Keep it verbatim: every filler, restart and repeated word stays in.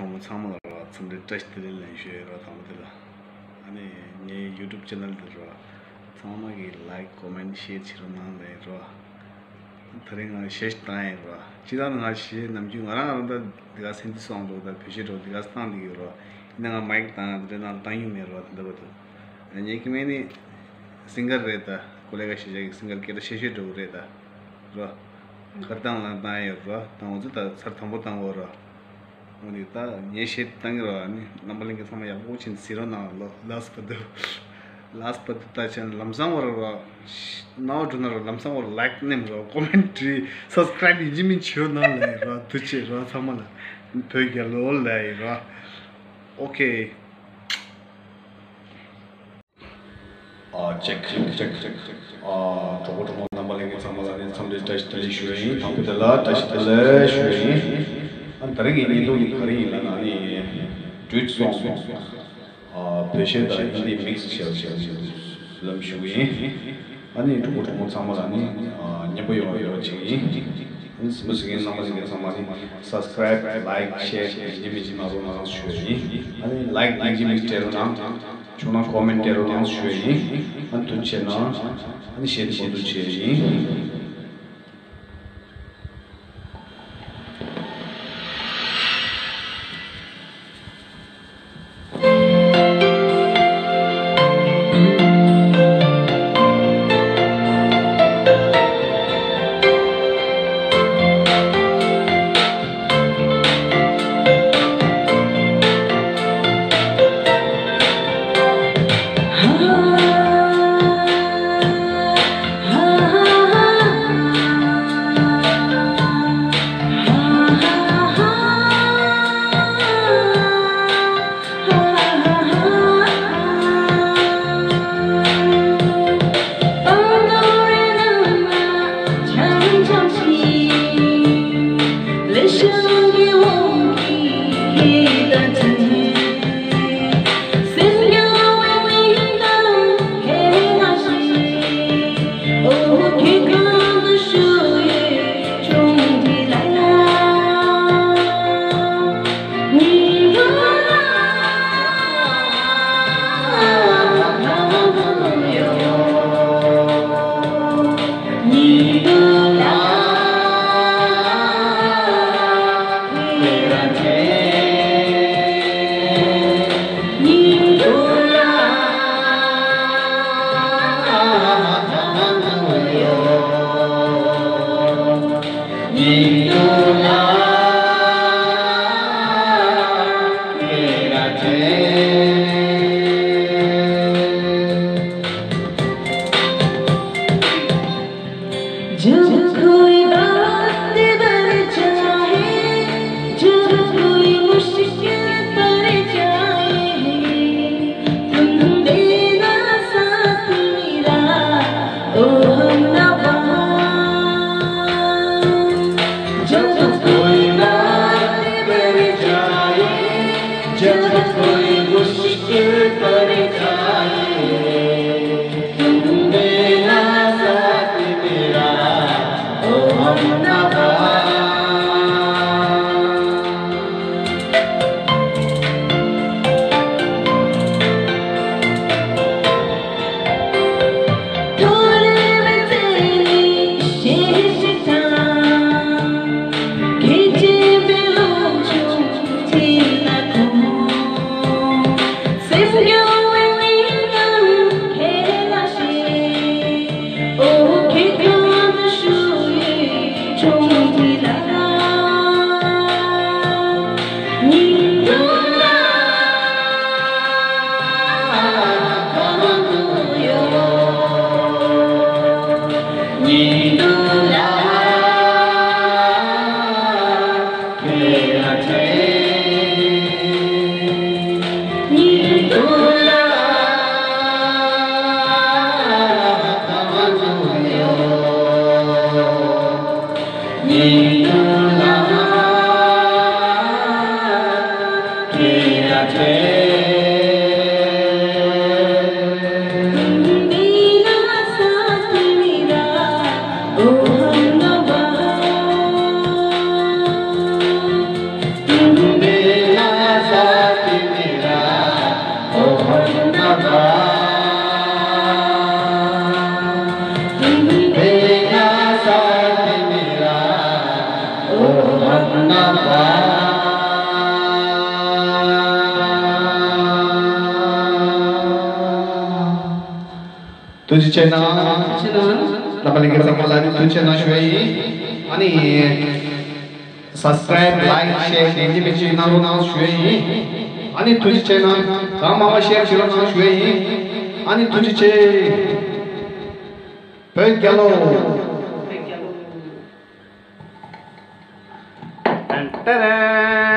ཚང་མ་ཚང་མ་ལ་རོ་འཚམས་འདྲི་བཀྲ་ཤིས་བདེ་ལེགས་ལན་ཞུ་ཡ་རོ། དང་པོ་དེ་ལ་ཨ་ནི་ངའི་YouTube channel དེ་རོ་ཚང་མ་གི་like comment share བྱེད་རོགས་གནང་ལན་རོ། ད་རིང་ང་གཞས་ཤིག་བཏང་ཡིན་རོ། སྤྱིར་བཏང་ང་གཞས་ནམ་རྒྱུན་ང་རང་ང་རང་ད་འདི་ག་སེམས་འདི་སོང་འགྲོ། ད་བོད་གཞས་འགྲོ་འདི་ག་བཏང་འདི་གི་རོ། ཡིན་ན་ང་མའིག་བཏང་འདི་འདྲ་ནང་བཏང་ཡོད་མེད་རོ། ད་འདི་བ་དུ་ངའི་ཀི་མེ་ནི་སིང་གར་རེད། ད་གོ་ལེ་ག་གཞས་བྱ་གི་སིང་གར་སྐད་གྲགས་ཤེས་ཤེས་འགྲོ་གི་རེད། ད་རོ་གར་བཏང་ལ་བཏང་ཡོད་རོ། ད་ང་ཚོ་ད་ཚར་དང་པོ་བཏང་གོ་རོ། འོ་ནི་ད་ངས་བཤད་བཏང་གི་རོ། ཨ་ནི་རྣམ་པ་ལྷན་རྒྱས་ཚང་མ་ཡག་པོ་བྱིན་གཟིགས་རོགས་གནང་ལོ། ལཱསི་པར་དུ། ལཱསི་པར་དུ་ད་བྱས་ན་ལམ་སང་བར་རོ། ནའོ་འགྲོ་ན་རོ་ལམ་སང་བར་ལའིག་ནེམ་རོ། ཀོ་མེན་ཊི་རི་སབ་སི་ཀ་རའིབ་ཡིན་གཅིག་མིན་གཅིག་བྱོས་གནང་ལ་ཡིན་རོ། དུ་ཆེ་རོ་ཚང་མ་ལ། བོད་རྒྱལ་ལོ་ལ་ཡིན་རོ། ཨོ་ཁེ། ཨ་ཅེག་ཅེག་ཅེག་ཅེག་ཨ་གྲོགས་པོ་གྲོགས་མོ་རྣམ་པ་ལྷན་རྒྱས་ཚང་མ་ལ་ནི་འཚམས་འདྲི་བཀྲ་ཤིས་བདེ་ལེགས་ཞུ་ཡ་ཡིན། དང་པོ་དེ་ལ་བཀྲ་ཤིས་བདེ་ལེགས་ཞུ་ཡ་ཡིན། ཨ་ད་རེས་ཀྱི་བརྙན་ཐུང་འདི་ག་རེ་ཡིན་ལབ་ན་ཨ་ནི་ཌུ་ཨེཊ་སོང་ཨ་བོད་གཞས་དང་ཧིན་དི་མིག་སི་བྱས་པ་ཞིག་ལབ་ཞུ་གི་ཡིན། ཨ་ནི་གྲོགས་པོ་གྲོགས་མོ་ཚང་མ་ལ་ནི་ཨ་མཉེས་པོ་ཡོང་བ་ཡོད་ཅིག་ཡིན། ཨ་ནི་གཟིགས་མོ་གཟིགས་མཁན་རྣམ་པ་ལྷན་རྒྱས་ཚང་མ་ནི་སབ་སི་ཀ་རའིབ་ལའིག་ཤེར་ཡིན་གཅིག་མིན་གཅིག་གནང་རོགས་གནང་ཞུ་ཡ་ཡིན། ཨ་ནི་ལའིག་ཡིན་གཅིག་མིན་གཅིག་སྤྲད་རོགས་གནང་། བྱུང་ན་ཀོ་མེན་ཊི་སྤྲད་རོགས་གནང་ཞུ་ཡ་ཡིན། ཨ་ནི་ཐུགས་རྗེ་གནང་། ཨ་ནི་གཞས་འདི་མུ་མཐུད་བྱེད་ཡ་ཡིན། जब कोई बात बन जाए, जब कोई मुश्किल पड़ जाए, तुम देना साथ मेरा, ओ हमनवा। जब कोई बात बन जाए, जब कोई मुश्किल पड़ जाए, तुम देना साथ मेरा, ओ हमनवा। ཐུགས་རྗེ་ཆེ་གནང་། ཆེ་གནང་། རྣམ་པ་ལྷན་རྒྱས་ཚང་མ་ལ་ནི་ཐུགས་རྗེ་ཆེ་གནང་ཞུ་ཡ་ཡིན། ཨ་ནི། Subscribe, like, share དེ་འདི་མི་བརྗེད་གནང་རོགས་གནང་ཞུ་ཡ་ཡིན། ཨ་ནི་ཐུགས་རྗེ་ཆེ་གནང་། གང་མང་བ་share བྱེད་རོགས་གནང་ཞུ་ཡ་ཡིན། ཨ་ནི་ཐུགས་རྗེ་ཆེ། བོད་རྒྱལ་ལོ། ཏན་ཏན།